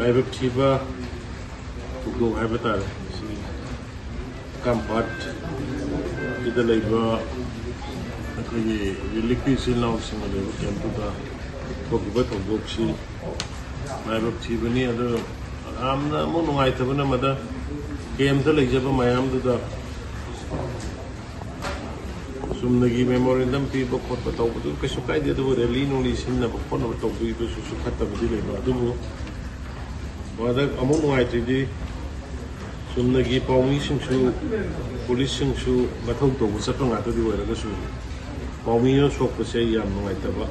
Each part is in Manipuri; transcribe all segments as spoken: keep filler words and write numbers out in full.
ꯂꯥꯏꯕꯛ ꯊꯤꯕ ꯊꯧꯗꯣꯛ ꯍꯥꯏꯕ ꯇꯥꯔꯦ꯫ ꯃꯁꯤ ꯀꯝꯄꯥꯠꯀꯤꯗ ꯂꯩꯕ ꯑꯩꯈꯣꯏꯒꯤ ꯔꯤꯂꯤꯐꯀꯤ ꯏꯆꯤꯜ ꯏꯅꯥꯎꯁꯤꯡꯅ ꯂꯩꯕ ꯀꯦꯝꯞꯇꯨꯗ ꯊꯣꯛꯈꯤꯕ ꯊꯧꯗꯣꯛꯁꯤ ꯂꯥꯏꯕꯛ ꯊꯤꯕꯅꯤ꯫ ꯑꯗꯨ ꯌꯥꯝꯅ ꯑꯃꯨꯛ ꯅꯨꯡꯉꯥꯏꯇꯕꯅ, ꯃꯗ ꯀꯦꯝꯞꯇ ꯂꯩꯖꯕ ꯃꯌꯥꯝꯗꯨꯗ ꯆꯨꯝꯅꯒꯤ ꯃꯦꯃꯣꯔꯦꯟꯗꯝ ꯄꯤꯕ ꯈꯣꯠꯄ ꯇꯧꯕꯗꯨ ꯀꯩꯁꯨ ꯀꯥꯏꯗꯦ, ꯑꯗꯨꯕꯨ ꯔꯦꯂꯤ ꯅꯨꯡꯂꯤ ꯁꯤꯟꯅꯕ ꯈꯣꯠꯅꯕ ꯇꯧꯕꯤꯕꯗꯨꯁꯨ ꯐꯠꯇꯕꯗꯤ ꯂꯩꯕ꯫ ꯑꯗꯨꯕꯨ ꯃꯗ ꯑꯃꯨꯛ ꯅꯨꯡꯉꯥꯏꯇ꯭ꯔꯤꯗꯤ, ꯆꯨꯝꯅꯒꯤ ꯄꯥꯎꯃꯤꯁꯤꯡꯁꯨ, ꯄꯨꯂꯤꯁꯁꯤꯡꯁꯨ ꯃꯊꯧ ꯇꯧꯕ ꯆꯠꯄ ꯉꯥꯛꯇꯗꯤ ꯑꯣꯏꯔꯒꯁꯨ, ꯄꯥꯎꯃꯤꯅ ꯁꯣꯛꯄꯁꯦ ꯑꯩ ꯌꯥꯝ ꯅꯨꯡꯉꯥꯏꯇꯕ꯫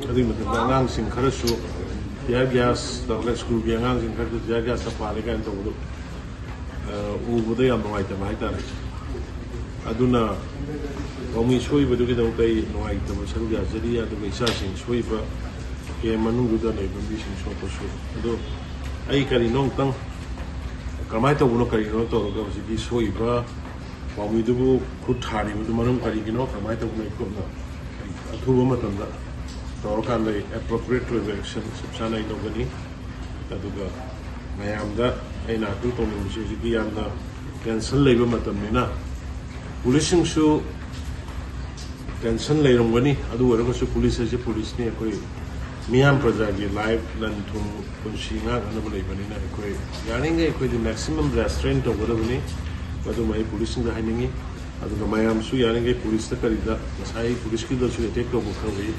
ꯑꯗꯨꯒꯤ ꯃꯊꯛꯇ ꯑꯉꯥꯡꯁꯤꯡ ꯈꯔꯁꯨ tear gas ꯇꯧꯔꯒ, ꯁ꯭ꯀꯨꯜꯒꯤ ꯑꯉꯥꯡꯁꯤꯡ ꯈꯔꯁꯨ tear gas ꯇ ꯄꯥꯜꯂꯦ ꯀꯥꯏꯅ ꯇꯧꯕꯗꯣ, ꯑ, ꯎꯕꯗ ꯌꯥꯝ ꯅꯨꯡꯉꯥꯏꯇꯕ ꯍꯥꯏꯇꯥꯔꯦ꯫ ꯑꯗꯨꯅ ꯄꯥꯎꯃꯤ ꯁꯣꯛꯏꯕꯗꯨꯒꯤꯗꯃꯛꯇ ꯑꯩ ꯅꯨꯡꯉꯥꯏꯇꯕ ꯁꯔꯨꯛ ꯌꯥꯖꯔꯤ꯫ ꯑꯗꯨꯒ ꯏꯆꯥꯁꯤꯡ ꯁꯣꯛꯏꯕ ꯀꯦꯝ ꯃꯅꯨꯡꯗꯨꯗ ꯂꯩꯕ ꯃꯤꯁꯤꯡ ꯁꯣꯛꯄꯁꯨ, ꯑꯗꯣ ꯑꯩ ꯀꯔꯤꯅꯣ ꯑꯃꯨꯛꯇꯪ, ꯀꯃꯥꯏꯅ ꯇꯧꯕꯅꯣ, ꯀꯔꯤꯅꯣ ꯇꯧꯔꯒ ꯍꯧꯖꯤꯛꯀꯤ ꯁꯣꯛꯏꯕ ꯄꯥꯎꯃꯤꯗꯨꯕꯨ ꯈꯨꯠ ꯊꯥꯔꯤꯕꯗꯨ ꯃꯔꯝ ꯀꯔꯤꯒꯤꯅꯣ, ꯀꯃꯥꯏꯅ ꯇꯧꯕꯅꯣ, ꯑꯩ ꯀꯨꯞꯅ ꯑꯊꯨꯕ ꯃꯇꯝꯗ ꯇꯧꯔꯀꯥꯟꯗ ꯑꯩ appropriate ꯑꯣꯏꯕ action ꯆꯞ ꯆꯥꯅ ꯑꯩ ꯂꯧꯒꯅꯤ꯫ ꯑꯗꯨꯒ ꯃꯌꯥꯝꯗ ꯑꯩꯅ ꯑꯥꯄꯤꯜ ꯇꯧꯅꯤꯡꯕꯁꯤ, ꯍꯧꯖꯤꯛꯇꯤ ꯌꯥꯝꯅ tension ꯂꯩꯕ ꯃꯇꯝꯅꯤꯅ, ꯄꯨꯂꯤꯁꯁꯤꯡꯁꯨ tension ꯂꯩꯔꯝꯒꯅꯤ꯫ ꯑꯗꯨ ꯑꯣꯏꯔꯒꯁꯨ ꯄꯨꯂꯤꯁ ꯍꯥꯏꯁꯦ ꯄꯨꯂꯤꯁꯅꯤ꯫ ꯑꯩꯈꯣꯏ ꯃꯤꯌꯥꯝ ꯄ꯭ꯔꯖꯥꯒꯤ life, ꯂꯟ ꯊꯨꯝ, ꯄꯨꯟꯁꯤ ꯉꯥꯛꯅꯅꯕ ꯂꯩꯕꯅꯤꯅ, ꯑꯩꯈꯣꯏ ꯌꯥꯔꯤꯉꯩ ꯑꯩꯈꯣꯏꯗꯤ maximum restraint ꯇꯧꯒꯗꯕꯅꯤ꯫ ꯃꯗꯨꯃ ꯑꯩ ꯄꯨꯂꯤꯁꯁꯤꯡꯗ ꯍꯥꯏꯅꯤꯡꯉꯤ꯫ ꯑꯗꯨꯒ ꯃꯌꯥꯝꯁꯨ ꯌꯥꯔꯤꯉꯩ ꯄꯨꯂꯤꯁꯇ ꯀꯔꯤꯗ, ꯉꯁꯥꯏ ꯄꯨꯂꯤꯁꯀꯤꯗꯁꯨ attack ꯇꯧꯕ ꯈꯔ ꯎꯏ꯫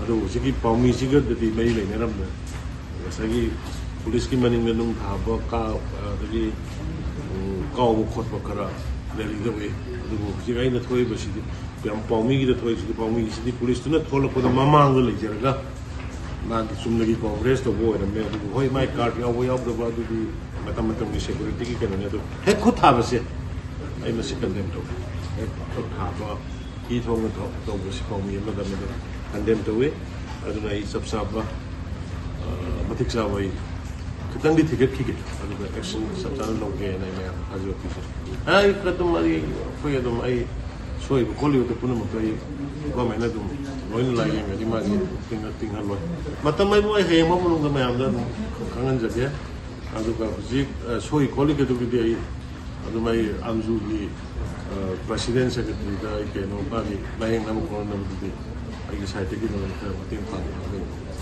ꯑꯗꯨ ꯍꯧꯖꯤꯛꯀꯤ ꯄꯥꯎꯃꯤꯁꯤꯒꯗꯤ ꯃꯔꯤ ꯂꯩꯅꯔꯝꯗ꯭ꯔꯦ꯫ ꯉꯁꯥꯏꯒꯤ ꯄꯨꯂꯤꯁꯀꯤ ꯃꯅꯤꯡꯗ ꯅꯨꯡ ꯊꯥꯕ, ꯀꯥ-, ꯑꯗꯒꯤ, ꯎꯝ, ꯀꯥꯎꯕ ꯈꯣꯠꯄ ꯈꯔ ꯂꯩꯔꯤꯗ ꯎꯏ꯫ ꯑꯗꯨꯕꯨ ꯍꯧꯖꯤꯛ ꯑꯩꯅ ꯊꯣꯛꯏꯕꯁꯤꯗꯤ, ꯌꯥꯝ ꯄꯥꯎꯃꯤꯒꯤꯗ ꯊꯣꯛꯏꯁꯤꯗꯤ, ꯄꯥꯎꯃꯤꯒꯤꯁꯤꯗꯤ ꯄꯨꯂꯤꯁꯇꯨꯅ ꯊꯣꯛꯂꯛꯄꯗ ꯃꯃꯥꯡꯗ ꯂꯩꯖꯔꯒ ꯃꯥꯒꯤ ꯆꯨꯝꯅꯒꯤ ꯀꯣꯡꯒ꯭ꯔꯦꯁ ꯇꯧꯕ ꯑꯣꯏꯔꯝꯃꯦ꯫ ꯑꯗꯨꯕꯨ ꯍꯣꯏ, ꯃꯥꯏ ꯀꯥꯔꯠ ꯌꯥꯎꯕ ꯌꯥꯎꯗꯕ ꯑꯗꯨꯗꯤ ꯃꯇꯝ ꯃꯇꯝꯒꯤ ꯁꯦꯀ꯭ꯌꯨꯔꯤꯇꯤꯒꯤ ꯀꯩꯅꯣꯅꯦ꯫ ꯑꯗꯨ ꯍꯦꯛ ꯈꯨꯠ ꯊꯥꯕꯁꯦ ꯑꯩ ꯃꯁꯤ ꯀꯟꯗꯦꯝ ꯇꯧꯏ꯫ ꯍꯦꯛ ꯈꯨꯠ ꯊꯥꯕ, ꯀꯤ ꯊꯣꯡꯅ ꯊꯧ-, ꯇꯧꯕꯁꯤ ꯄꯥꯎꯃꯤ ꯑꯃꯗ ꯑꯃꯗ ꯀꯟꯗꯦꯝ ꯇꯧꯏ꯫ ꯑꯗꯨꯅ ꯑꯩ ꯆꯞ ꯆꯥꯕ, ꯑ, ꯃꯇꯤꯛ ꯆꯥꯕ ꯑꯩ ꯈꯤꯇꯪꯗꯤ ꯊꯤꯒꯠꯈꯤꯒꯦ, ꯑꯗꯨꯒ action ꯆꯞ ꯆꯥꯅ ꯂꯧꯒꯦꯅ ꯑꯩ ꯃꯌꯥꯝꯗ ꯊꯥꯖꯕ ꯄꯤꯖꯔꯤ꯫ ꯑꯩ ꯑꯗꯨꯝ ꯑꯩ, ꯑꯩꯈꯣꯏ ꯑꯗꯨꯝ ꯑꯩ ꯁꯣꯏꯕ ꯈꯣꯠꯂꯤꯕꯗꯣ ꯄꯨꯝꯅꯃꯛꯇꯣ ꯑꯩ government ꯑꯗꯨꯝ ꯂꯣꯏꯅ ꯂꯥꯏꯌꯦꯡꯒꯅꯤ, ꯃꯥꯒꯤ ꯇꯤꯡ-, ꯇꯤꯡꯍꯜꯂꯣꯏ꯫ ꯃꯇꯝ ꯑꯩꯕꯨ ꯑꯩ ꯍꯌꯦꯡ ꯃꯅꯨꯡꯗ ꯃꯌꯥꯝꯗ ꯑꯗꯨꯝ ꯈꯪꯍꯟꯖꯒꯦ꯫ ꯑꯗꯨꯒ ꯍꯧꯖꯤꯛ, ꯑ, ꯁꯣꯏ ꯈꯣꯠꯂꯤꯒꯗꯨꯒꯤꯗꯤ ꯑꯩ ꯑꯗꯨꯝ ꯑꯩ ꯑꯟꯖꯨꯒꯤ, ꯑ, president secretaryꯗ ꯑꯩ ꯀꯩꯅꯣ ꯃꯥꯒꯤ ꯂꯥꯏꯌꯦꯡꯅꯕ ꯈꯣꯠꯅꯕꯗꯨꯗꯤ ꯑꯩꯒꯤ sideꯇꯒꯤ ꯑꯗꯨꯝ ꯈꯔ ꯃꯇꯦꯡ ꯄꯥꯡꯒꯦ꯫